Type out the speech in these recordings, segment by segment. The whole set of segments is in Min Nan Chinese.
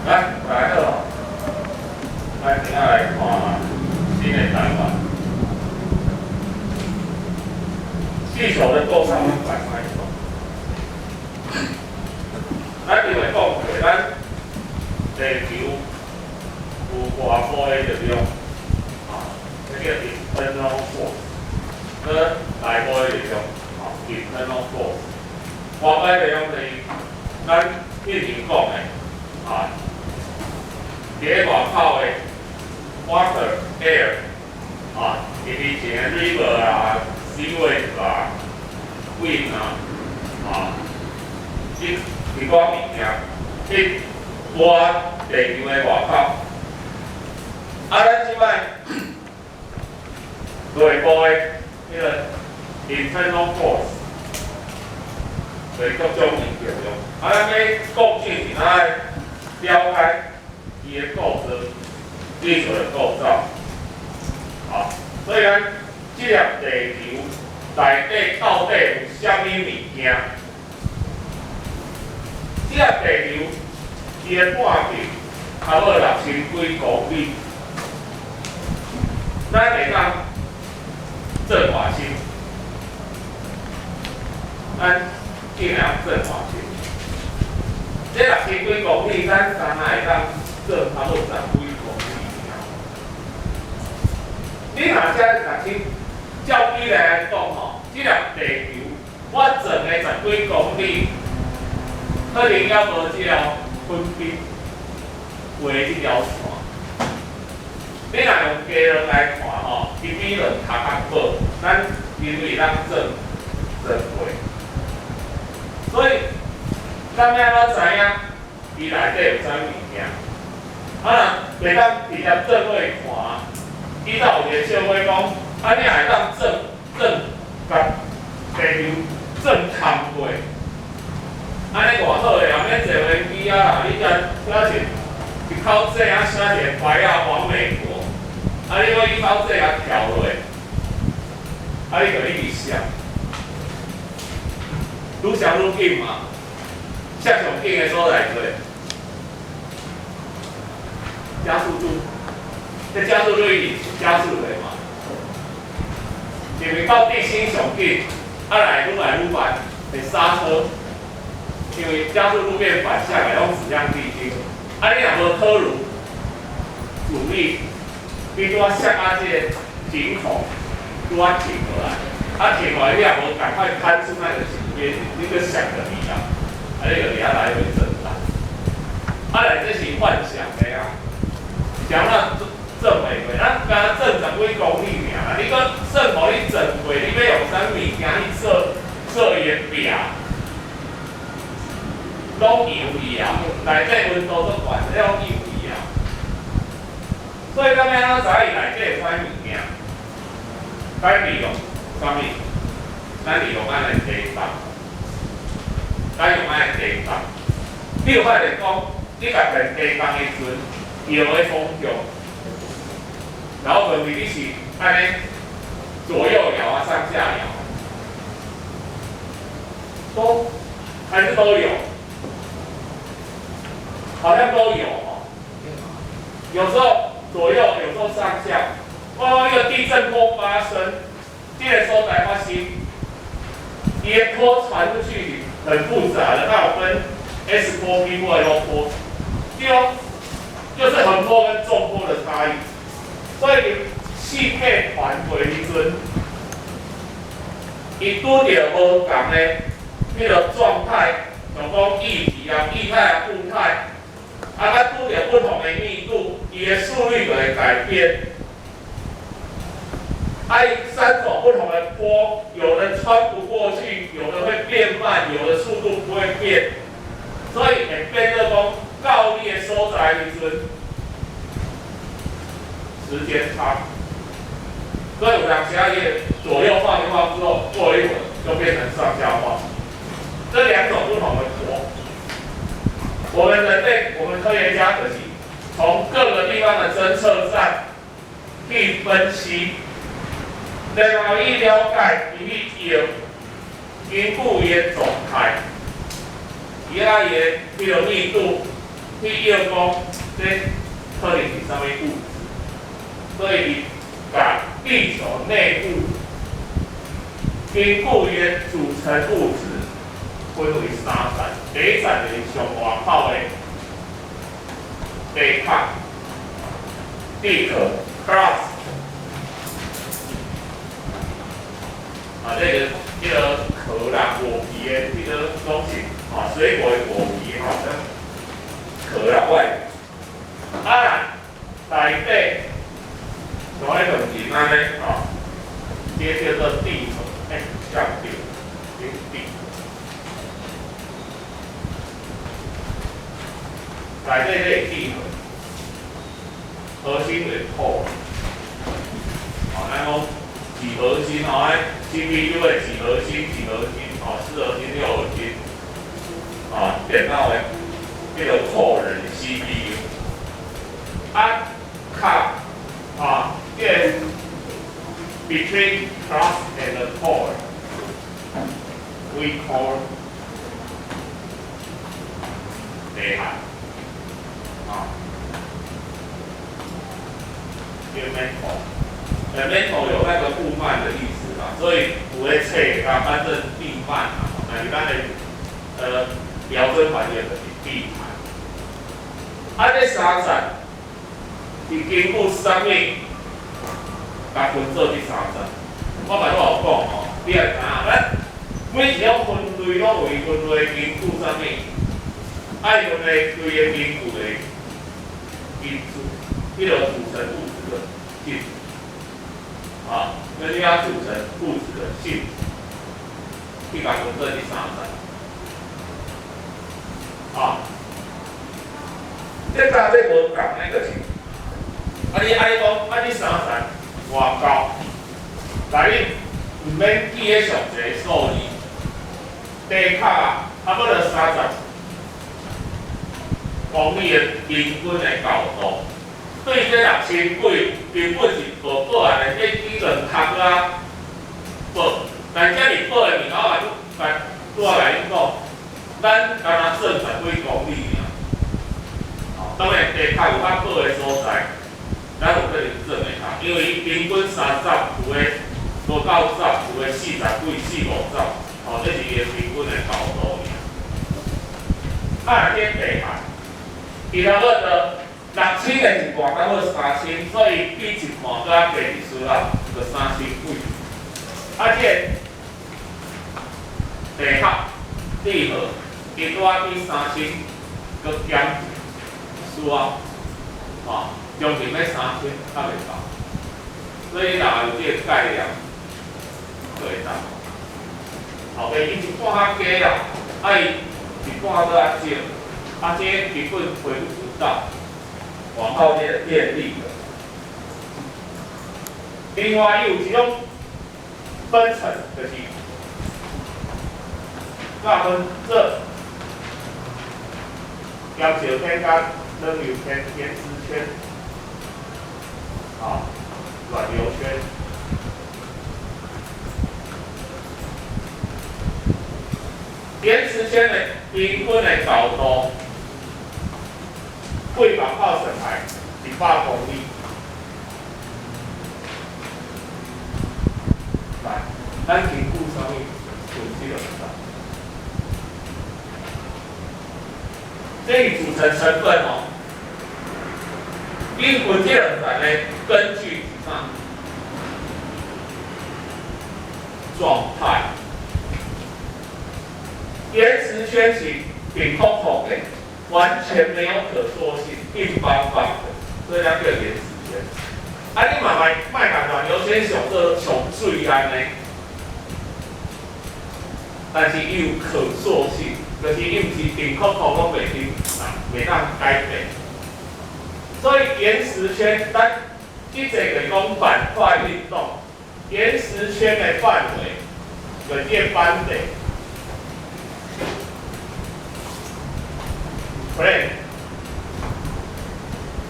來，來好，咱今仔來看新的單元。地球的構造有100種。咱因為講過，咱地球有外部的力量，啊，這叫 internal force，跟內部的力量，啊，internal force。外部的力量就是咱以前講的，啊，佇咧外口的 water、air，啊，以及前的 river 啊、sea wave 啊、wind 啊，啊，這幾寡物件去抹地球的外口。啊，咱這擺內部的彼個 internal force，就是各種的力量。啊，咱欲講之前，咱愛了解伊的構造，地球的構造。啊，所以咱這粒地球內底到底有啥物物件？這粒地球伊的半徑差不多6000幾公里，咱會當鑽偌深？咱竟然鑽偌深？這六千幾公里，咱敢若會當鑽差不多10幾公里爾。你若遮六千，照比例來講吼，這粒地球我鑽的十幾公里，可能猶無這條粉筆畫這條線。你若用加崙來看吼，伊比兩跤較薄，咱因為咱鑽鑽過，所以咱欲按怎知影伊內底有啥物物件？啊，若袂當直接鑽過去看，伊倒有一個笑話講，啊，你若會當鑽鑽，共地球鑽空過，按呢偌好咧，免坐飛機啊啦，你遮寫一口井啊，寫一個牌仔往美國，啊，你閣一口井啊跳落，啊，你就一直摔，愈摔愈緊嘛，摔上緊的所在做，加速度，這加速度一直加速的嘛，因為到地心上緊，啊來愈來愈慢，會剎車，因為加速度變反向來，攏指向地心。啊，你若無考慮阻力，你拄仔摔啊這個井孔，拄仔停落來，啊停落來你也無趕快攀出那個井邊，你閣摔落去啊，啊你就佇遐來回震盪。啊來這是幻想的啊，像咱鑽袂過，咱敢若鑽十幾公里爾啦，你閣算予你鑽過，你欲用啥物物件去做做伊的壁？攏溶去啊，內底溫度足懸，這攏溶去啊。所以咱欲按怎知伊內底有啥物件？咱利用啥物？咱利用咱的地動，咱用咱的地動。你有發現講，你共電地動的時陣，搖的方向，然後問題你是按呢左右搖啊，上下搖，都還是都有？好像都有哦，有時候左右，有時候上下。當一個地震波發生，這個所在發生，伊的波傳出去很複雜的，它有分 S 波、P 波、L 波，對哦，就是橫波跟縱波的差異。所以四界傳過的時陣，伊拄著無仝的彼個狀態，像講液體啊、液態啊、固態。啊，佮拄著不同的密度，伊的速率就會改變。啊，三種不同的波，有的穿不過去，有的會變慢，有的速度不會變，所以會變做講到你的所在的時陣，時間差。所以有當時啊，伊左右晃一晃之後，過一會就變成上下晃。這兩種不同的波。我們人類，我們科學家就是從各個地方的偵測站去分析，然後去了解伊去搖，根據伊的狀態，伊啊伊的彼個密度，去臆講這可能是啥物物質，所以伊共地球內部根據伊的組成物質分為三層，第一層就是上外口的地殼、地殼（crust），啊，這個彼个殼啦、果皮的彼个東西，啊，水果的果皮吼，這殼啦外，啊，內底像彼個人按呢，吼，這個叫做地殼，欸，相對，這是地殼，內底這是地核，核心為 core，哦，咱講幾核心吼，按 CPU 的幾核心、幾核心，哦，四核心、六核心，啊，電腦的彼個 core 就是 CPU，啊，殼，啊，這個 between crust and the core，we call 地核，啊，叫 mantle，mantle 有那個顧曼的意思啦，所以有咧冊啊，反正地幔啊，但是咱的標準翻譯就是地核。啊，這三層是根據啥物共分做這三層？我嘛拄有講吼，你愛知影，咱每一種分類攏有伊分類根據啥物？愛分類規個根據的因子，彼個組成物質的性質，啊，根據它組成物質的性質，去共分做這三層。啊，這佮這無仝的，就是，啊你愛講，啊你三層外高，來你毋免記咧上濟數字，地殼啊，差不多30公里的平均的高度，對這六千幾，根本是無報按呢，這比兩殼啊報，但這爾報的物件，我嘛拄仔共恁講，咱敢若算十幾公里爾。當然地殼有較薄的所在，咱有可能算會較，因為伊平均三十，有的無夠十，有的四十幾、四五十，吼，這是伊的平均的高度爾。啊，這地核，伊差不多六千的一半，剛好三千，所以比一半閣較低一絲仔，就三千幾。啊，這個地殼、地核，伊拄仔比三千閣減一絲仔，吼，將近欲3000較袂夠，所以你若有這個概念，就會當。後壁伊一半較低啦，啊伊一半閣較少，啊這根本微不足道，外口這個電力的。另外，伊有一種分層，就是劃分熱、岩石圈佮冷流圈、岩石圈，啊，軟流圈。岩石圈的平均的高度，對外口算來100公里。來，咱根據啥物分這兩層？這是組成成分哦。因分這兩層的根據是啥？狀態。岩石圈是硬癜癜的，完全沒有可塑性，硬邦邦的，所以咱叫岩石圈。啊，你嘛莫莫共軟流圈想做像水按呢，但是伊有可塑性，就是伊毋是硬癜癜攏袂經啊，袂當改變。所以岩石圈，咱這個就是講板塊運動，岩石圈的範圍，就是這個板塊。plate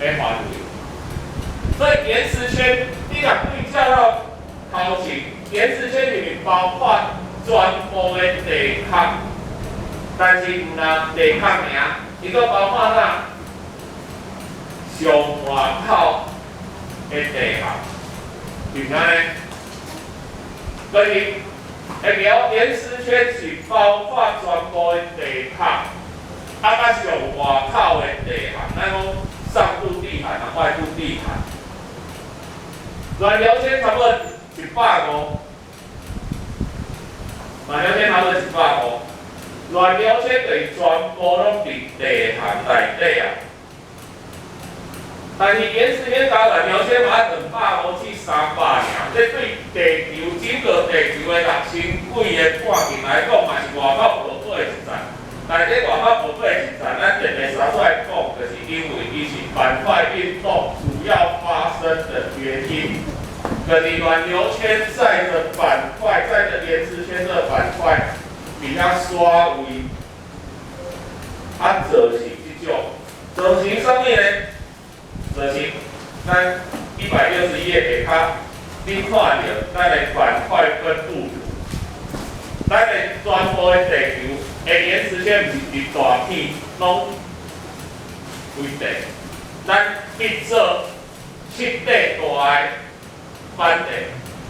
的範圍，所以岩石圈，你若對照到頭前，岩石圈裡面包括全部的地殼，但是毋但地殼爾，伊閣包括啥？上外口的地函，是毋是按呢？就是會記哦，岩石圈是包括全部的地殼，啊，佮上外口的地函，咱講上部地函啊，外部地函。軟流圈差不多150，軟流圈差不多一百五，軟流圈就是全部攏佇地函內底啊。但是岩石圈佮軟流圈嘛愛250至300爾，這對地球整個地球的6000幾个半徑來講，嘛是外口薄薄的一層。但是這外口薄薄的一層，咱特別煞出來講，就是因為伊是板塊運動主要發生的原因。就是軟流圈載著板塊，載著岩石圈這個板塊，佇遐刷位，啊造成這種，造成啥物呢？造成咱161頁下跤，你看著咱的板塊分布圖，咱的全部的地球的岩石圈毋是一大片攏規地，咱去做七塊大的板塊，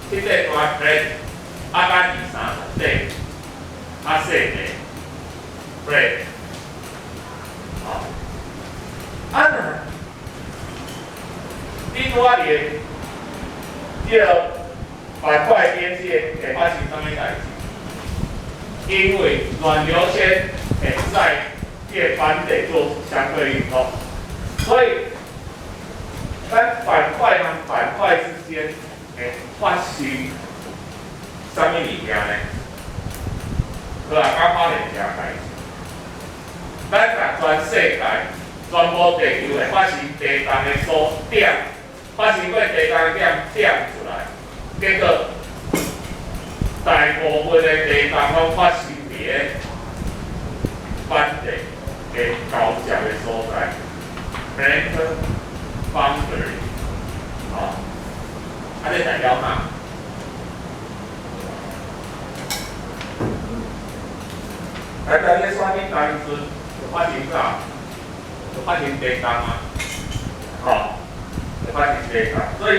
七塊大的 plate，啊佮20-30塊較細塊 plate，吼，啊若你拄仔佇這个板塊邊界會發生啥物代誌？因為軟流圈會在這個板塊做相對運動，所以咱板塊和板塊之間會發生啥物物件呢？科學家發現一件代誌，咱共全世界、全部地球會發生地動的所點，發生過地動的點點出來，結果大部分的地動攏發生佇咧板塊的交接的所在，plate boundary，吼，啊，這代表啥？來，在咧選舉當陣，就發生啥？就發生地動啊，吼，就發生地動，所以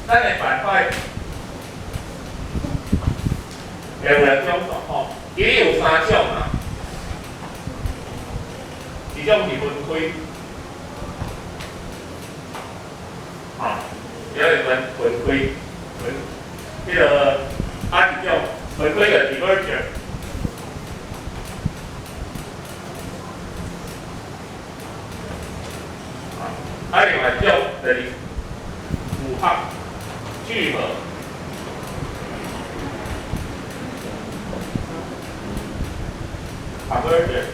咱的板塊會有兩種狀況，其實有三種啊，一種是分開，吼，一種是分開，分，彼个啊一種分開的 divergent。啊，另外一種就是符合聚合，convergent。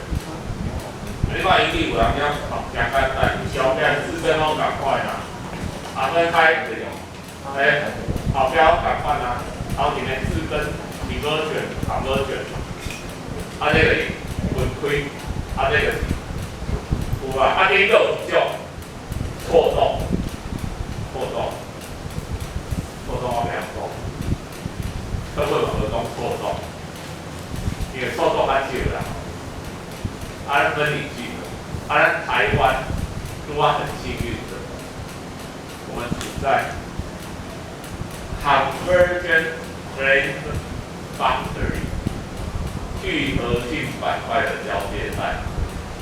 你看英語有人遐誠簡單，小變字根攏仝款啦，啊分開這種，欸，後壁攏仝款啊，頭前的字根 divergent convergent，啊這個是分開，啊這個是有啊，啊這閣有一種。錯動，錯動，錯動我袂曉講，根本嘛無講錯動，因為錯動較少啦。啊，咱分離聚合，啊，咱台灣拄仔很幸運的，我們處在 convergent plate boundary 聚合性板塊的交界帶，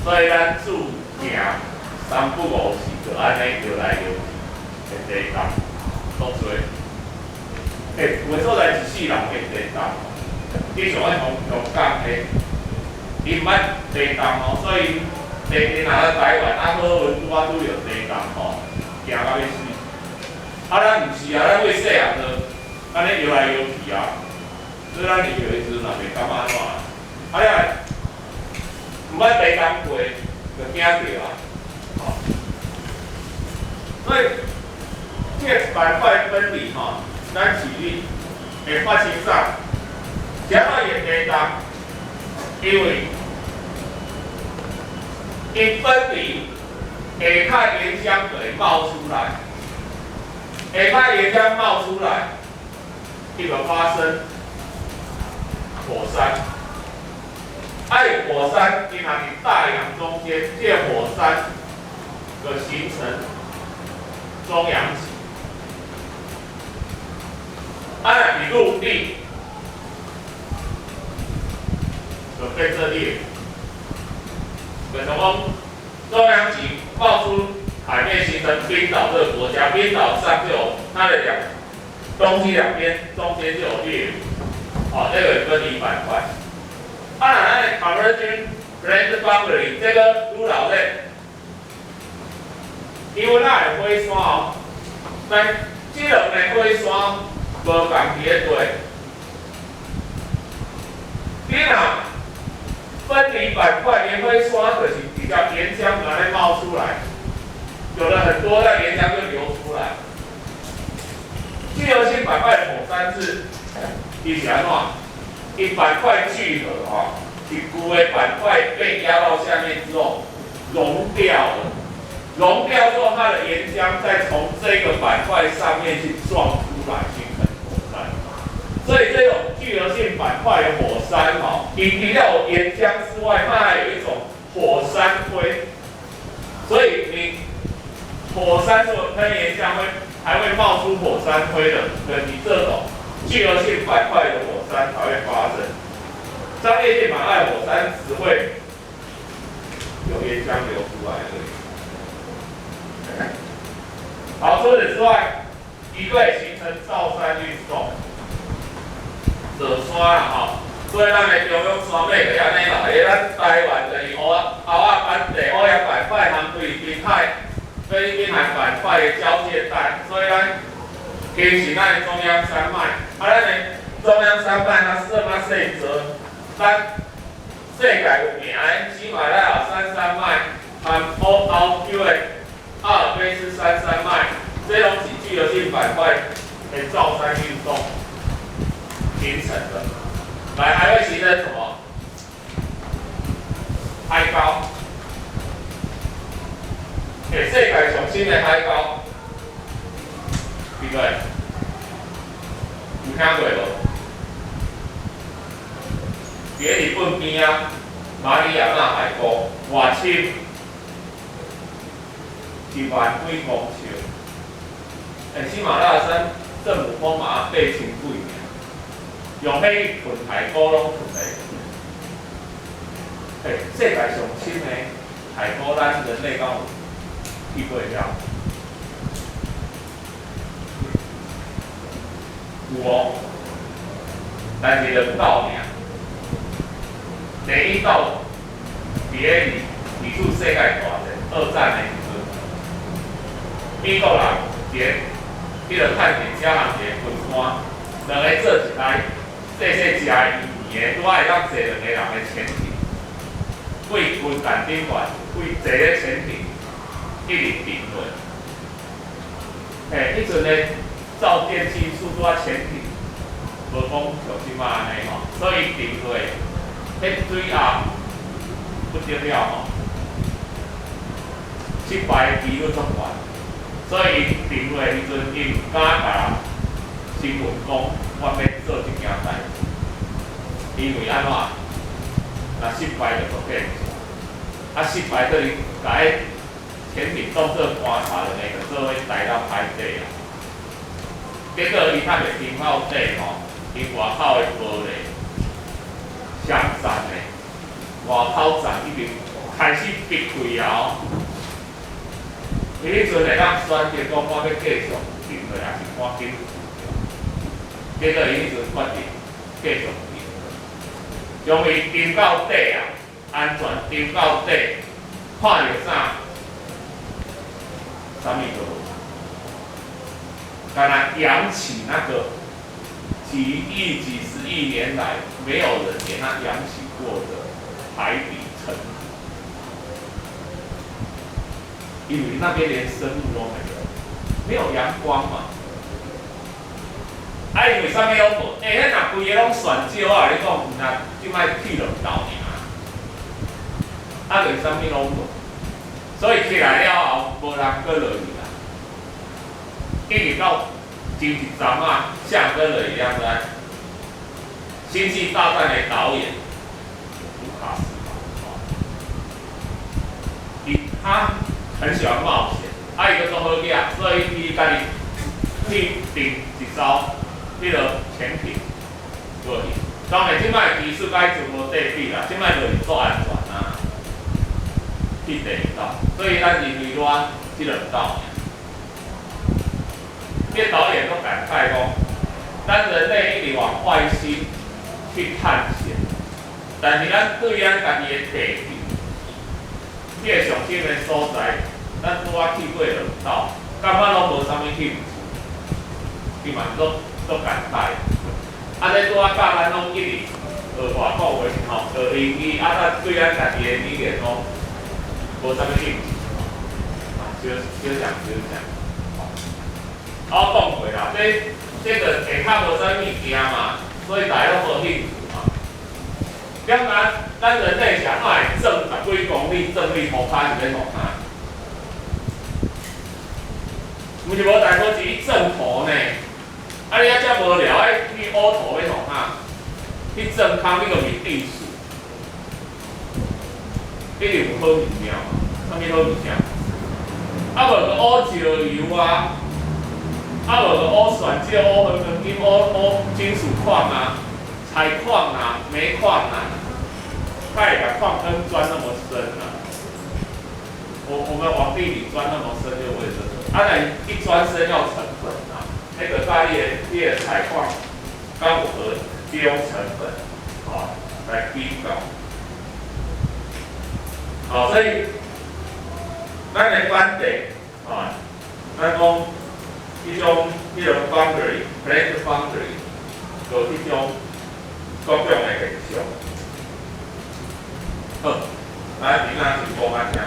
所以咱注定三不五時就按呢搖來搖去，會地動，足濟。欸，有的所在一世人會地動，你像阮香港的，伊毋捌地動哦，所以地震若咧台灣啊好運拄仔拄著地動吼，驚到欲死。啊，咱毋是啊，咱為細漢就按呢搖來搖去啊，所以咱入去的時陣也袂感覺按怎。啊，了毋捌地動過，就驚著啊。所以，這個板塊分離吼，咱是咧會發生啥？啥物會地動？因為一分離，下跤岩漿就會冒出來，下跤岩漿冒出來，伊就發生火山。哎，火山，伊若佇大洋中間，這個火山就形成中洋脊。啊，若佇陸地，就變做裂谷。就像講中洋脊冒出海面，形成冰島這個國家，冰島上就有它的兩東西兩邊中間就有裂谷，哦，這個分離板塊。啊，咱的 convergent plate boundary 這個愈老咧，因為咱的火山哦，但這兩个火山無仝佇咧對，你若分離板塊，連火山就是比較岩漿拿來冒出來，有了很多那岩漿就流出來。聚合性板塊的火山是，伊是按怎？伊板塊聚合吼，一舊的板塊被壓到下面之後溶掉了，溶掉之後，它的岩漿再從這個板塊上面去撞出來，形成火山。所以這種聚合性板塊的火山吼，伊除了有岩漿之外，它還有一種火山灰。所以你火山如果噴岩漿會還會冒出火山灰的，對你這種聚合性板塊的火山才會發生。張裂性板塊的火山只會有岩漿流出來而已。好，除此之外，一會形成造山運動，造山啦吼。所以咱的中央山脈就按呢來的，咱台灣就是歐歐亞板地、歐亞板塊和菲律賓海、菲律賓海板塊的交界帶，所以咱其實咱的中央山脈，啊，咱的中央山脈它這麼細座，咱世界有名的喜馬拉雅山山脈和歐歐洲的阿爾卑斯山山脈，這攏是聚合性板塊的造山運動形成的。來，還會形成什麼？海溝。欸，世界上深的海溝，對不對？有聽過無？佇咧日本邊仔，馬里亞納海溝，偌深？1萬幾公尺。欸，喜馬拉雅山聖母峰嘛8000幾爾，用彼噴海溝攏噴袂。欸，世界上深的海溝，咱人類敢有去過遐？有哦，但是兩道爾。第一道佇咧二次世界大戰二戰的時陣，美國人佇咧彼个探險家人一个巡山，兩个做一台細細只的圓圓的，拄仔會當坐兩个人的潛艇，對軍艦頂懸，對坐咧潛艇一直沉落。嘿，彼陣的造電技術拄仔潛艇，無講像這擺按呢吼，所以沉落，彼水壓不得了吼，失敗的幾率足懸，所以伊沉落的時陣，伊毋敢共新聞講我欲做這件代誌，因為按怎？若失敗就足變啊，失敗等於共彼潛艇當做棺材，兩个就做伙待到海底啊。結果伊較袂沉到底吼，伊外口的玻璃雙層的，外口層已經開始篕開啊！伊彼陣會當選擇講我欲繼續沉落，抑是趕緊結果伊彼陣決定繼續沉，將伊沉到底啊，安全沉到底，看著啥？啥物都無，敢若揚起那個幾億、幾十億年來沒有人給它揚起過的海底塵，因為那邊連生物都沒有，沒有陽光嘛。啊，因為啥物攏無？欸，彼若規个攏旋石，我共你講，毋若這擺去兩道爾。啊，就是啥物攏無，所以起來了後，無人閣落去啦。一直到前一陣仔，啥人閣落去，你知？星際大戰的導演盧卡斯。他很喜歡冒險，啊，伊閣足好額，所以伊家己去訂一艘彼個潛艇過去。當然，這擺技術佮以前無對比啦，這擺就是足安全啊，去地島。所以咱認為賴這兩島爾。這個導演都感慨講，咱人類一直往外星去探險，但是咱對咱家己的地球，這個上深的所在，咱拄仔去過兩島，感覺攏無啥物興趣，伊嘛足足感慨。啊，這拄仔教咱攏一直學外國話吼，學英語，啊，咱對咱家己的語言攏無啥物興趣，啊，少少講少講。我講過啦，這個下跤無啥物件嘛，所以大家攏無興趣嘛。點解咱人類是按怎會鑽十幾公里鑽去塗跤是欲創啥？毋是無代無誌去鑽土呢？啊，你遐遮無聊，愛去挖土欲創啥？去鑽空，你閣毋是地鼠，一定有好物件嘛？啥物好物件？啊無就挖石油啊，啊無就挖鑽石、挖黃金、挖挖金屬礦啊、採礦啊、煤礦啊，才會共礦坑鑽那麼深啊。我們往地裡鑽那麼深，就為這個。啊，那一鑽深要成本啊，那個大業採礦敢有合利用成本，啊，來比較。好，所以咱的反地啊，咱講彼種彼種 foundry，plant foundry，就彼種各種的現象。好，咱今仔就講到遮。